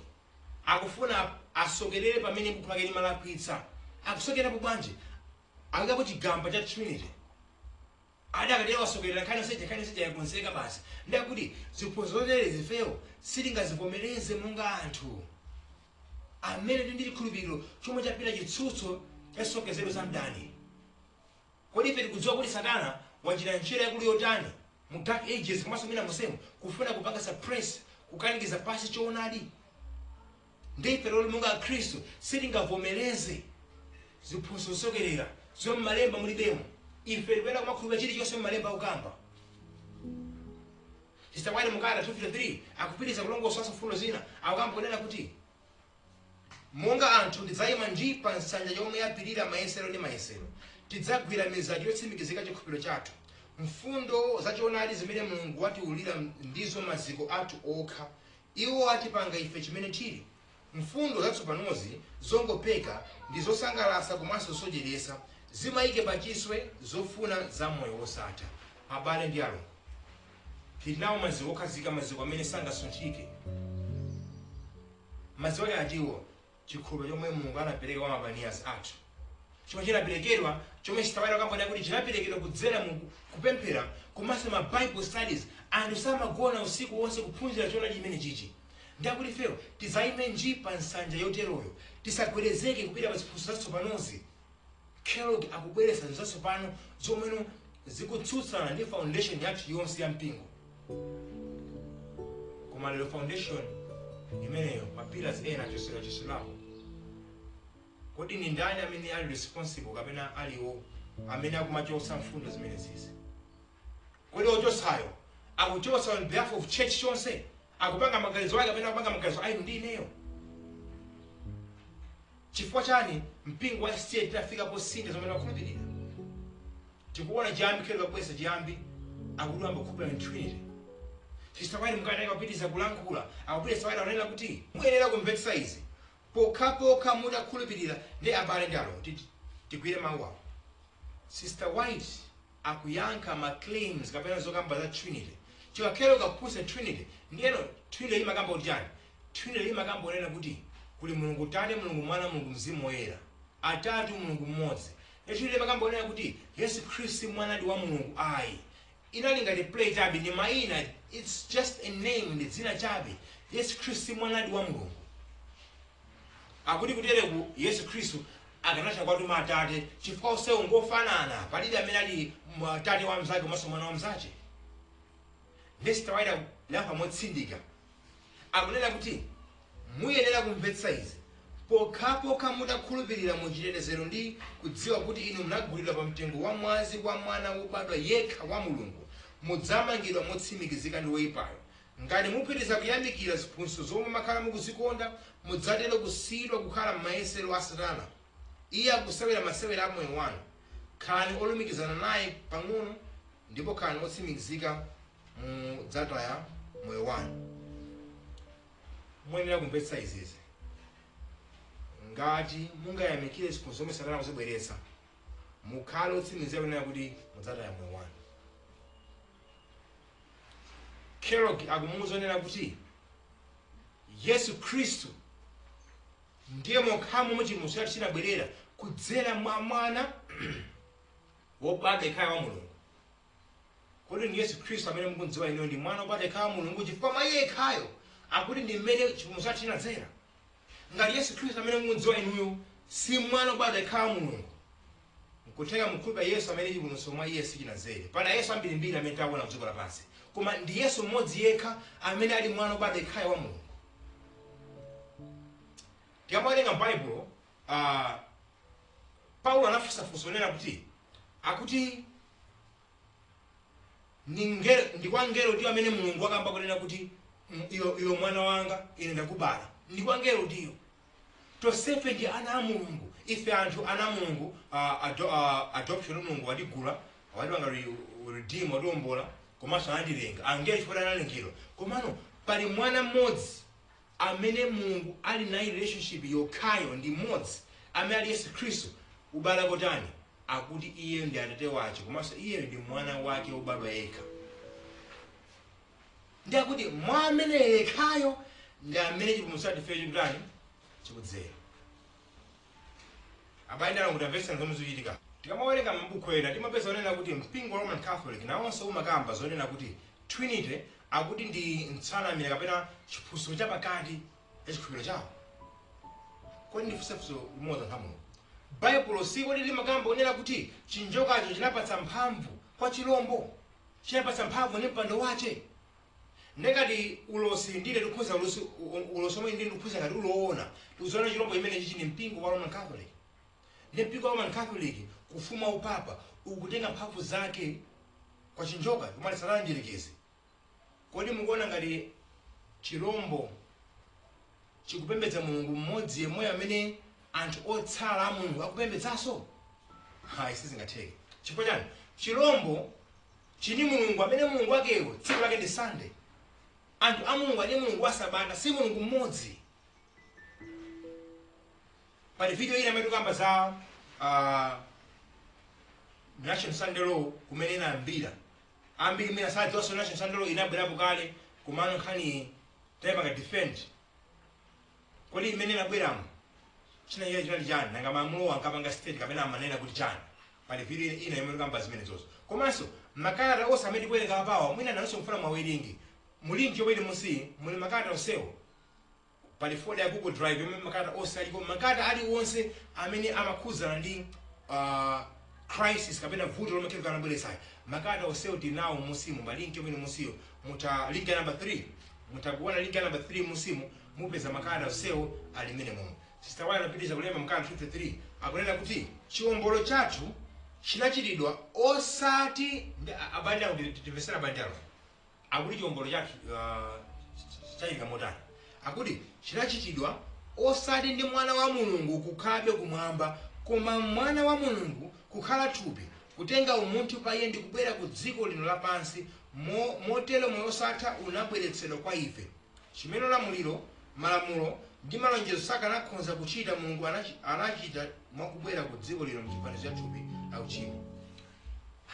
akufuna asokerere pamene buku lake limalakwitsa. Akusokerapo bwanji? Akuyikapo chigamba cha Trinity. Adi akatero wasokerera nkhani yonseja, nkhani yonseja yakonzeka basi. Ndakuti ziphunzitso zotere zifeyo sitingazivomereze monga anthu amene tili ndi chikhulupiriro chomwe chapita chitsutso cha zisonkhezero za mdani. Kodi ife tikudziwa kuti Satana wachita ntchito yakulu yotani mu Dark Ages komanso mwina monsemo kufuna kupanga suppress, kukanikiza pasi choonadi? Ndi ife lero monga Akhristu sitingavomereze ziphunzitso zosokerera zomwe m'malemba mulibemo. Ife tikuyenera kumakhulupirira chilichonse m'malemba akukamba. Sister White mu kalata 253 akupitiriza kulongosolanso mfundo zina. Akukamba kunena kuti, monga anthu tidzayima nji pa nsanja yomwe yapirira mayesero ndi mayesero. Tidzagwira mizati yotsimikizika chikhulupiriro chathu. Mfundo zachoonadi zimene Mulungu watiulira ndizo maziko athu okha. Iwo atipanga ife chimene tili. Mfundo zatsopanozi zongopeka ndi zosangalatsa komanso zosocheretsa, zimayike pachiswe zofuna za moyo wosatha. Abale ndi alongo, tili nawo maziko okhazikika, maziko amene sangasunthike. Maziko ake atiwo? Chikhulupiriro chomwe Mulungu anapereka kwa ma pioneers athu, chomwe chinaperekedwa, chomwe Sister White akambona kuti chinaperekedwa kudzera mu kupemphera komanso ma Bible studies. Anthu samagona usiku wonse kuphunzira choonadi chimene chichi. Ndakuti ifeyo tidzayime nji pa nsanja yoteroyo, tisagwedezeke kupita pa ziphunzitso zatsopanozi. Kellogg akubweretsa zinthu zatsopano zomweno zikutsutsana ndi foundation yathu yonse ya mpingo. Koma lero foundation imeneyo, ma pillars ena achosedwa. Kodi ni ndani amene ali responsible kapena aliwo amene akumachotsa mfundo zimene zizi? Kodi ochotsayo akuchotsa on behalf of church chonse, akupanga maganizo ake kapena akupanga maganizo ainu ndi ineyo? Chifukwa chani mpingo wa SDA tinafika posintha zomwe timakhulupirira? Tikuona chiyambi, Kellogg akubweretsa chiyambi, akuti ambakhulupirira in Trinity. Sister White mukataka kupitiriza kulankhula, akupitiriza White akunena kuti muyenera kumvetsa izi pokhapokha mutakhulupirira. Ndi abale ndi alongo, tigwire mawu awo. Sister White akuyankha ma claims kapena zokamba za Trinity. Chikakhelo kakuphunzitsa Trinity, ndiyeno Trinity imakamba kuti chani? Trinity imakamba kunena kuti kuli Mulungu Tate, Mulungu Mwana, Mulungu Mzimu Woyera, atatu Mulungu mmodzi. Ne Trinity imakamba kunena kuti Yesu Khristu mwanadi wa Mulungu ayi, inali ngati play chabe, ndi mayina, it's just a name, ndi dzina chabe. Yesu Khristu mwanadi wa Mulungu. Akuti kutereku Yesu Khristu akanatha kuwatuma Atate, chifukwa onsewo ngofanana, palibe amene ali tate wa mnzake komanso mwana wa mnzake. Ndi Sister White akuyankha motsindika, akunena kuti muyenera kumvetsa izi pokhapokha mutakhulupirira mu chitetezero ndi kudziwa kuti inu munagulidwa pa mtengo wa mwazi wa mwana wobadwa yekha wa Mulungu, mudzamangidwa motsimikizika ndi woyipayo. Ngati mupitiriza kuyamikira ziphunzitso zomwe makhala mukuzikonda, mudzatero kusiyidwa kukhala m'mayesero a Satana. Iye akusewera masewera a moyo wanu. Khalani olumikizana naye pang'ono ndipo khalani otsimikizika mudzataya moyo wanu. Muyenera kumvetsa izizi. Ngati mungayamikire ziphunzitso zomwe Satana akuzibweretsa, mukhale otsimikizika kunena kuti mudzataya moyo wanu. Kellogg akumuwuza onena kuti Yesu Khristu ndiye mokhamo momwe chipulumutso chathu chinabwerera kudzera mwa mwana wobadwa yekhayo wa Mulungu. Kodi ndi Yesu Khristu amene mukudziwa inuyo ndi mwana wobadwa yekhayo wa Mulungu, chifukwa mwa iye yekhayo akuti ndi mmene chipulumutso chathu chinadzera? Ngati Yesu Khristu amene mukudziwa inuyo si mwana wobadwa yekhayo wa Mulungu, nkutheka mukhulupirira Yesu amene chipulumutso mwa iye sichinadzere. Pali Yesu ambirimbiri amene taona ku dziko lapansi, koma ndi Yesu mmodzi yekha amene ali mwana wobadwa yekhayo wa Mulungu. Tikamawerenga m'Baibulo, Paulo anafunsafunsa onena kuti akuti ndi kwa ngelo ndiyo amene Mulungu akamba kunena kuti, iwe mwana wanga, ine ndakubala"? Ndi kwa ngelo ndiyo? Tonsefe ndi ana a Mulungu. Ife anthu ana a Mulungu, adoption, Mulungu watigula, watipanga redeem, watiwombola komanso anatilenga. Angelo chifukwa analengedwa. Komano pali mwana mmodzi amene Mulungu ali naye relationship yokhayo, ndi mmodzi amene ali Yesu Khristu. Ubale kotani? Akuti iye ndi atate wace, komanso iye ndi mwana wake wobadwa yekha. Ndi akuti mwa amene yekhayo ndi amene chipulumutso chathu ifeyo chikutani? Chikudzera. Abale ndi alongo, tamvetsani zomwe zikuchitika. Tikamawerenga mabuku ena, timapeza onena kuti mpingo wa Roman Catholic nawonso umakamba zonena kuti Trinity akuti ndi ntsanamira kapena chiphunzitso chapakati cha chikhulupiriro chawo. Kodi ndifunse funso limodzi, anthu a Mulungu. Baibulo si kodi limakamba kunena kuti chinjokacho chinapatsa mphamvu kwa chilombo, chinapatsa mphamvu ndi mpando wace? Ndekati ulosi ndile tikukhuza ulosi, ulosi omwe ndile ndikukhuza ngati uloona, tikuziona chilombo chimene chichi ndi mpingo wa Roman Catholic. Ndi mpingo wa Roman Catholic kufuma upapa ukutenga mphamvu zake kwa chinjoka kumali Satana Mdierekezi. Kodi mukuona ngati chilombo chikupembedza Mulungu mmodzi yemweyo amene anthu otsala a Mulungu akupembedzanso? Hayi, sizingatheke. Chifukwa chani? Chilombo chini Mulungu amene Mulungu wakeyo tsiku lake ndi Sunday. Anthu a Mulungu ali Mulungu wa Sabata, si Mulungu mmodzi. Pali video ina imene tikamba za National Sunday Law kumene inayambira. Ambiri imene asadziwanso National Sunday Law inabwerapo kale, komano nkhani tayipanga defend. Kodi imene inabweramo china chiya chinali chani? Nanga malamulo ankapanga state kapena amanena kuti chani? Pali video ina imene tikamba zimenezozo. Komanso makalata onse amene tikuwerenga apawa, mwina nanonso mufuna mwawerenge, mu link yomwe ili munsi muli makalata onsewo. Pali folder ya Google Drive yomwe makalata onse aliko, makalata aliwonse amene amakhudzana ndi crisis kapena vuto lomwe Khristu anabweretsayo. Makalata onsewo tili nawo musimu ma link yomwe ili musiyo. Muta link ya number 3, mutakuona link ya number 3 musimu mupeza makalata onsewo ali mmene momwe. Sister White anapitiriza kulemba mkalata 53, akunena kuti chiwombolo chathu chinachitidwa osati abale awo. Timvesera abale awo akuti chiwombolo chathu chachitika motani. Akuti chinachitidwa osati ndi mwana wa Mulungu kukhalabe kumwamba, koma mwana wa Mulungu kukhala thupi, kutenga umunthu pa iye ndi kubwera ku dziko lino lapansi. Motero moyo osatha unabweretsedwa kwa ife, chimene ulamuliro, malamulo ndi malonjezo sakanakhoza kuchita. Mulungu anachita mwakubwera ku dziko lino mchifanizo cha thupi la uchimo.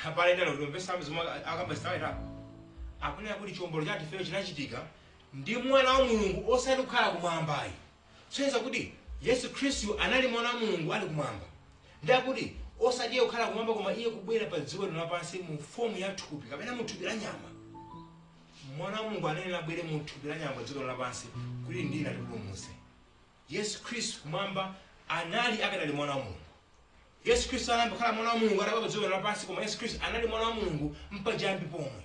Abale ndalo, kumvesa zomwe akamba Sister White apo. Akunena kuti chiwombolo chathu ifeyo chinachitika ndi mwana wa Mulungu osati kukhala kumwambayi. Kusonyeza kuti Yesu Khristu anali mwana wa Mulungu ali kumwamba. Ndi akuti osati iye kukhala kumwamba, koma iye kubwera pa dziko lino lapansi mu fomu ya thupi kapena mu thupi la nyama. Mwana wa Mulungu anene abwere mu thupi la nyama pa dziko lino lapansi kuti ndine atipulumutse. Yesu Khristu kumwamba anali akadali mwana wa Mulungu. Yesu Khristu anayamba kukhala mwana wa Mulungu atabwera pa dziko lino lapansi, koma Yesu Khristu anali mwana wa Mulungu mpachiyambi pomwe.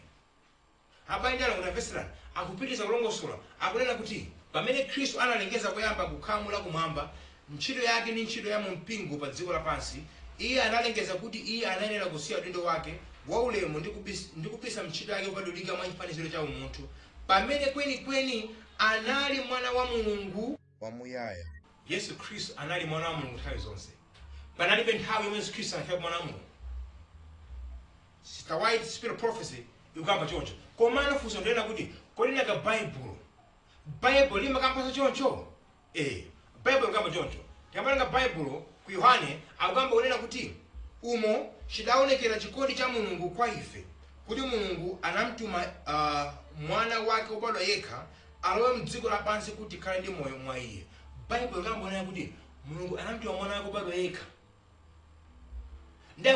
Abale ndi alongo, tamvetserani. Akupitiriza kulongosola, akunena kuti pamene Khristu analengeza koyamba kukhamu la kumwamba ntchito yake ndi ntchito ya mu mpingo pa dziko lapansi, iye analengeza kuti iye anayenera kusiya udindo wake waulemu ndi kubisa ntchito yake yopatulika mwa chifaniziro cha umunthu, pamene kwenikweni anali mwana wa Mulungu wamuyaya. Yesu Khristu anali mwana wa Mulungu nthawi zonse. Panalibe nthawi yomwe Yesu Khristu anakhala mwana wa Mulungu. Sister White, Spirit of Prophecy ikukamba choncho. Komano funso ndilena kuti kodi nanga Baibulo limakambanso choncho? Baibulo likamba choncho. Tikamawerenga Baibulo ku Yohane, akukamba kunena kuti umo chidaonekera chikondi cha Mulungu kwa ife, kuti Mulungu anamtuma mwana wake wobadwa yekha alowe mdziko lapansi kuti tikhale ndi moyo mwa iye. Baibulo likamba kunena kuti Mulungu anamtuma mwana wake wobadwa yekha, ndiye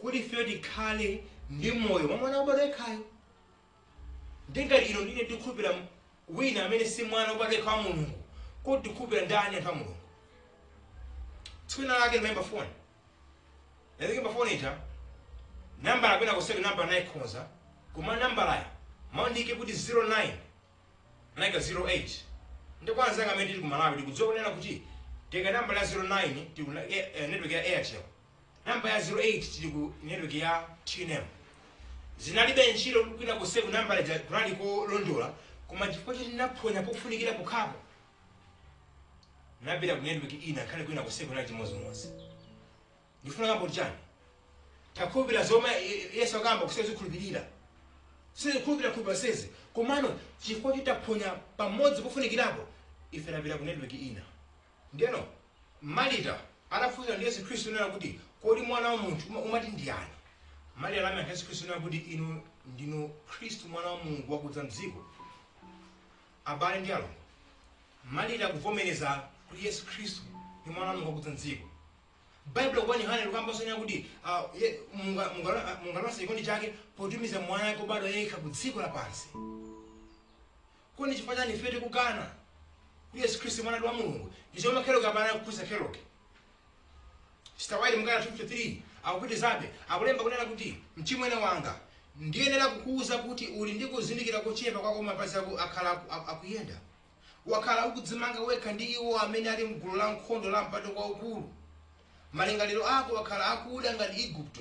kuti ifeyo tikhale ndi moyo mwa mwana wobadwa yekhayo. Ndingati ino ndine ndikukhulupirira wina amene si mwana wobadwa yekha wa Mulungu, kodi tikukhulupirira ndani, anthu a Mulungu? Tsiku lina lake ndimayimba foni. Ndikuyimba foni ija, nambala kwina kuseko nambala nayikhonza, koma nambalayo maundike kuti 09 naika 08. Ndi kwa anzanga amene tili ku Malawi tikudziwa kunena kuti tika nambala ya 09 tili ku network ya Airtel, namba ya 08 tili ku network ya TNM. Zinalibe ntchito, kwina kuseko nambala ija kunali kolondola, koma chifukwa choti ndinaphonya pofunikira pokhapo, napita ku network ina, nkhale kwina kuseko kunali chimodzimodzi. Ndifuna kamba kuti chani? Takhulupirira zomwe Yesu akamba kusiya zikhulupirira, sizikhulupirira khulupirira sezi, komano chifukwa choti taphonya pamodzi pofunikirapo, ife tapita ku network ina. Ndiyeno Malita Atafunsa ndi Yesu Khristu nena kuti, kodi mwana wa munthu umati ndiyani? Mariya anayankha Yesu Khristu nena kuti, inu ndinu Khristu mwana wa Mulungu wakudza mdziko. Abale ndi alongo, Mariya akuvomereza kuti Yesu Khristu ndi mwana wa Mulungu wakudza mdziko. Baibulo kwa Yohane likambanso nena kuti Mulungu anaonetsa chikondi chake potumiza mwana wake wobadwa yekha ku dziko lapansi. Kodi chifukwa chani ife tikukana kuti Yesu Khristu mwana wa Mulungu? Ndi chomwe Kellogg apana kuphunzitsa Kellogg. Sister White mukala 53 akupitizabe akulemba kunena kuti, mchimwene wanga, ndiyenera kukuwuza kuti uli ndi kuzindikira kochepa kwako mapazi ako akhala akuyenda. Wakhala ukudzimanga wekha ndi iwo amene ali mgulu la nkhondo la mpatuko waukulu. Malingaliro ako akhala akuda ngati Igupto.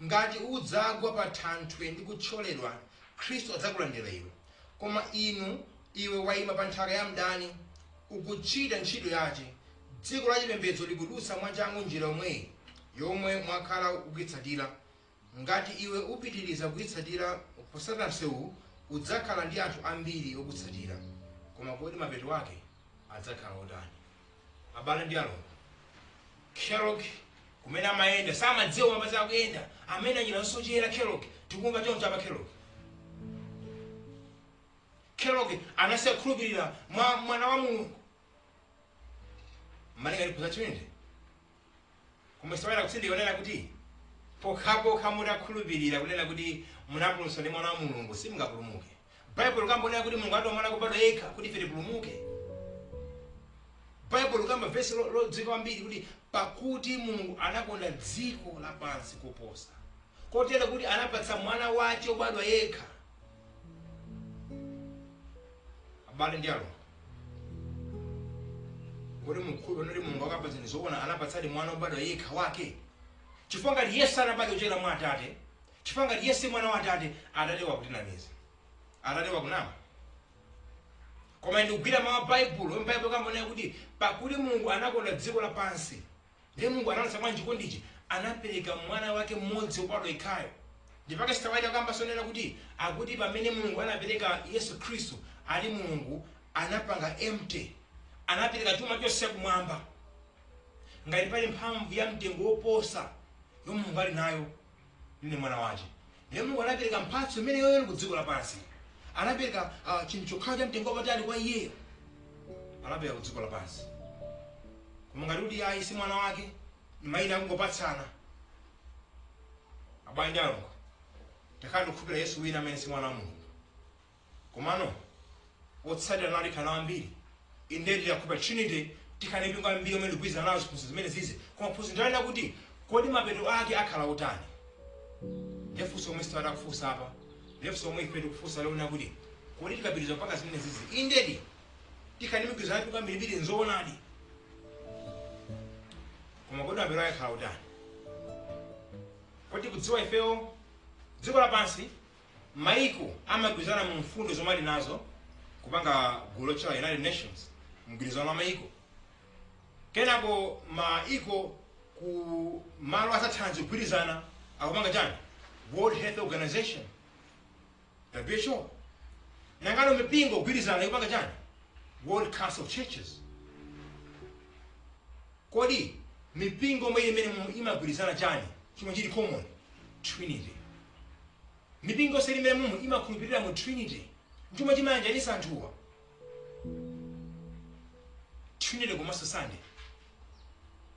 Ngati udzagwa pa thanthwe ndi kuthyoledwa, Khristu adzakulandira iwe. Koma iwe wayima pa nthaka ya mdani, ukuchita ntchito yache. Dziko la chipembedzo likudutsa mwachangu njira yomweyi yomwe mwakhala ukuyitsatira. Ngati iwe upitiriza kuyitsatira posatira msewu, udzakhala ndi anthu ambiri okutsatira. Koma kodi mapeto ake adzakhala otani? Abale ndi alongo, Kellogg kumene amayenda samadziwa mapazi akuyenda, amene anjira zosochera. Kellogg tikumva choncho apa. Kellogg anasiya kukhulupirira mwa mwana wa Mulungu malinga ndi phunzitsa Trinity. Koma sawera kutsindika kunena kuti pokhapokha mutakhulupirira kunena kuti munapulumutsidwa ndi mwana wa Mulungu, simungapulumuke. Baibulo kambonera kuti Mulungu atuma mwana kubadwa yekha kuti ife tipulumuke. Baibulo kamba vesi lodziwika kwambiri kuti, pakuti Mulungu anakonda dziko lapansi koposa, kotero kuti anapatsa mwana wace wobadwa yekha. Abale ndi alongo, kodi mukhulupirira kuti Mulungu akapatsani zoona anapatsadi mwana wobadwa yekha wake? Chifukwa ngati Yesu anabadwa kuchokera mwa Atate, chifukwa ngati Yesu mwana wa Atate, Atate wakutinamiza, Atate wakunama. Koma ndikugwira mawu a Baibulo omwe Baibulo kambonera kuti pakuti Mulungu anakonda dziko lapansi. Ndiye Mulungu anaonetsa bwanji chikondichi? Anapereka mwana wake mmodzi wobadwa yekhayo. Ndipake Sister White akamba sonena kuti, akuti pamene Mulungu anapereka Yesu Khristu, ali Mulungu anapanga empty, anapereka chuma chonse kumwamba. Ngati pali mphamvu ya mtengo woposa yomwe Mulungu ali nayo, ndi mwana wace. Ndiye Mulungu anapereka mphatso imene yoyo ku dziko lapansi. Anapereka chinthu chokhala cha mtengo wapatali kwa iyeyo, anapereka ku dziko lapansi. Koma ngati kuti ayi, si mwana wake, mayina akungopatsana. Abale ndi alongo, takhala tikukhulupirira Yesu wina amene si mwana wa Mulungu, komano otsatira nawo tikhala nawo ambiri. Inde, tikakhulupirira Trinity tikhala ndi mipingo ambiri omwe tikugwirizana nawo ziphunzitso zimene zizi. Koma phunzitso ndalina kuti kodi mapeto ake akhala otani? Ndiye funso omwe sitawada kufunsa apa, ndiye funso omwe ife tikufunsa lero kuti, kodi tikapitiriza kupanga zimene zizi, indedi tikhala ndi migwirizano ya mipingo ambirimbiri, nzoonadi, koma kodi mapeto ake akhala otani? Kodi tikudziwa ifewo dziko lapansi maiko amagwirizana mu mfundo zomwe ali nazo kupanga gulu lotchedwa United Nations, mgwirizano wa maiko? Kenako maiko ku malo azathanzi kugwirizana akupanga chani? World Health Organization, WHO. Nangano mipingo kugwirizana ikupanga chani? World Council of Churches. Kodi mipingo omwe imene imagwirizana chani chomwe chili common? Trinity. Mipingo yonse imene mumu imakhulupirira mu Trinity, chomwe chimayanjanisa anthuwa, Trinity komanso Sunday.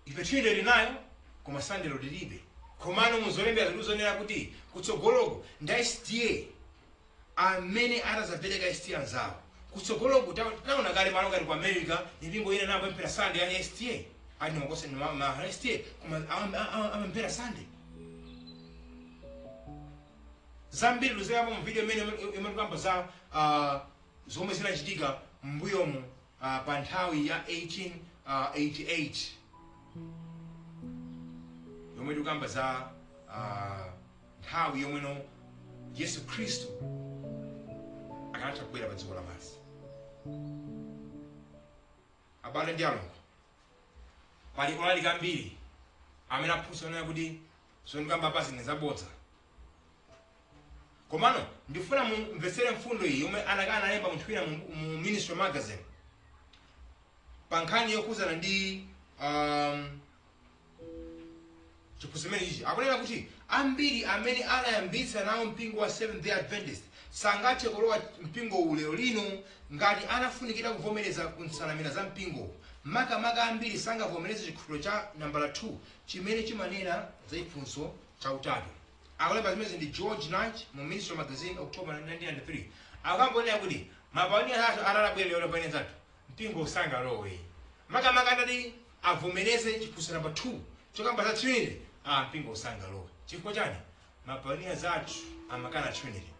Ife Trinity tinayo, koma Sunday lo tilibe. Komano muzolembera zikuzonera kuti kutsogoloko ndi SDA amene atazapereka SDA anzawo kutsogoloko. Taona kale malo ngati ku America, mipingo ina namapemphera Sunday ya SDA, ali makosa ma SDA, koma amapemphera Sunday. Zambiri tuzikapo mu video imene imene tikamba za zomwe zinachitika m'mbuyomu pa nthawi ya 1888 yomwe tikamba za nthawi yomweno Yesu Khristu akanatha kubwera pa dziko lapansi. Abale ndi alongo, pali olalika ambiri amene aphunzitsa onena kuti zondikamba pasi ndi zabodza. Komano ndifuna mumvetsere mfundo iyi yomwe analemba munthu wina mu Ministry Magazine pa nkhani yokhuzana ndi Chiphunzitso chimene chichi akunena kuti ambiri amene anayambitsa nawo mpingo wa Seventh Day Adventist sangathe kulowa mpingo lero lino ngati anafunikira kuvomereza kunsanamira za mpingo. Makamaka ambiri sangavomereze chikhulupiriro cha nambala 2 chimene chimanena za chiphunzitso cha utatu. Akulemba zimenezi ndi George Knight mu Ministry Magazine, October 1993. Akambonera kuti mapioneers athu atalabwera lero, pioneers athu, mpingo usangalowe, makamaka atati avomereze chiphunzitso namba 2 chokamba za Trinity. Ah, mpingo usangalowe. Chifukwa chani? Mapioneers athu amakana Trinity.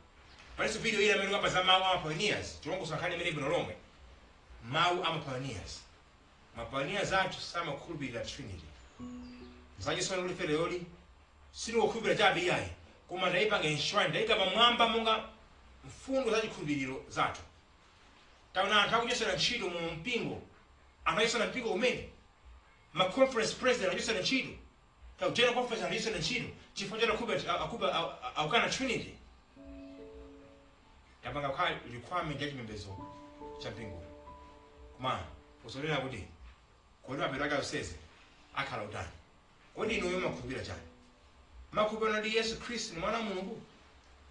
Palinso video ina imene ikamba za mawu a mapioneers, tilongosola nkhani imene bwino lomwe. Mawu a mapioneers, mapioneers athu samakhulupirira Trinity. Zachisoni kuti ife leroli sitikukhulupirira chabe iyayi, koma ndayipanga enshrine, ndayika pamwamba monga mfundo za chikhulupiriro zathu. Taona anthu akuchosera ntchito mu mpingo, anthu achosera mpingo umene ma conference president achosera ntchito, ka general conference achosera ntchito chifukwa choti akukana Trinity. Yapanga kukhala requirement ya chipembedzo cha mpingo. Koma usonena kuti kodi mapeto ake azonsezi akhala utani? Kodi inuyo makhulupirira chani? Makhulupirira ndi Yesu Khristu ni mwana wa Mulungu,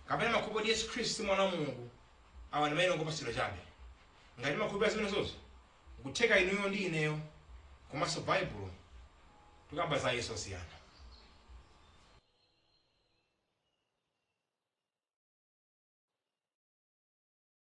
kapena makhulupirira ndi Yesu Khristu si mwana wa Mulungu, awa ndi maina ongopatsidwa chabe? Ngati makhulupirira zimenezozo, nkutheka inuyo ndi ineyo komanso Baibulo tikamba za Yesu osiyana.